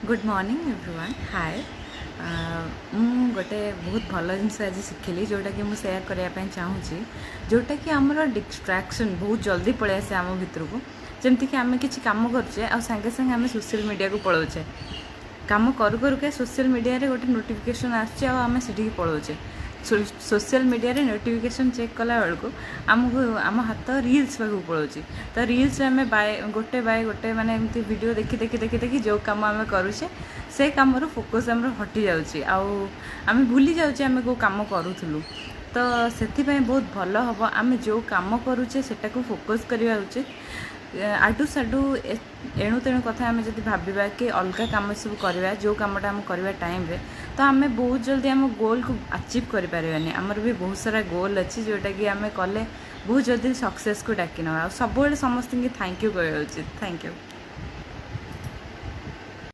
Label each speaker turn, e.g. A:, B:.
A: Good morning everyone, hi. ମୁଁ ଗୋଟେ ବହୁତ ଭଲ ଜିନିଷ ଆଜି ଶିଖିଲି, ଯେଉଁଟାକି ମୁଁ ସେୟାର କରିବା ପାଇଁ ଚାହୁଁଛି, ଯେଉଁଟାକି ଆମର ଡିଷ୍ଟ୍ରାକ୍ସନ୍ ବହୁତ ଜଲ୍ଦି ପଳେଇ ଆସେ ଆମ ଭିତରକୁ। ଯେମିତିକି ଆମେ କିଛି କାମ କରୁଛେ ଆଉ ସାଙ୍ଗେ ସାଙ୍ଗେ ଆମେ ସୋସିଆଲ୍ ମିଡ଼ିଆକୁ ପଳାଉଛେ। କାମ କରୁ କରୁକା ସୋସିଆଲ୍ ମିଡ଼ିଆରେ ଗୋଟେ ନୋଟିଫିକେସନ୍ ଆସୁଛି ଆଉ ଆମେ ସେଠିକି ପଳାଉଛେ। ସୋସିଆଲ୍ ମିଡ଼ିଆରେ ନୋଟିଫିକେସନ୍ ଚେକ୍ କଲା ବେଳକୁ ଆମକୁ ଆମ ହାତ ରିଲ୍ସ ପାଖକୁ ପଳାଉଛି। ତ ରିଲ୍ସରେ ଆମେ ବାଏ ଗୋଟେ ବାଏ ଗୋଟେ, ମାନେ ଏମିତି ଭିଡ଼ିଓ ଦେଖି ଦେଖି ଦେଖି ଦେଖି ଯେଉଁ କାମ ଆମେ କରୁଛେ, ସେ କାମରୁ ଫୋକସ୍ ଆମର ହଟି ଯାଉଛି ଆଉ ଆମେ ଭୁଲି ଯାଉଛେ ଆମେ କେଉଁ କାମ କରୁଥିଲୁ। ତ ସେଥିପାଇଁ ବହୁତ ଭଲ ହେବ ଆମେ ଯେଉଁ କାମ କରୁଛେ, ସେଟାକୁ ଫୋକସ୍ କରିବା ଉଚିତ। ଆଡ଼ୁ ସାଡ଼ୁ ଏଣୁ ତେଣୁ କଥା ଆମେ ଯଦି ଭାବିବା କି ଅଲଗା କାମ ସବୁ କରିବା, ଯେଉଁ କାମଟା ଆମେ କରିବା ଟାଇମ୍ରେ, ତ ଆମେ ବହୁତ ଜଲ୍ଦି ଆମ ଗୋଲ୍କୁ ଆଚିଭ୍ କରିପାରିବାନି। ଆମର ବି ବହୁତ ସାରା ଗୋଲ୍ ଅଛି, ଯେଉଁଟାକି ଆମେ କଲେ ବହୁତ ଜଲ୍ଦି ସକ୍ସେସ୍କୁ ଡାକି ନେବା। ଆଉ ସବୁବେଳେ ସମସ୍ତଙ୍କୁ thank you କହିବା ଉଚିତ। Thank you.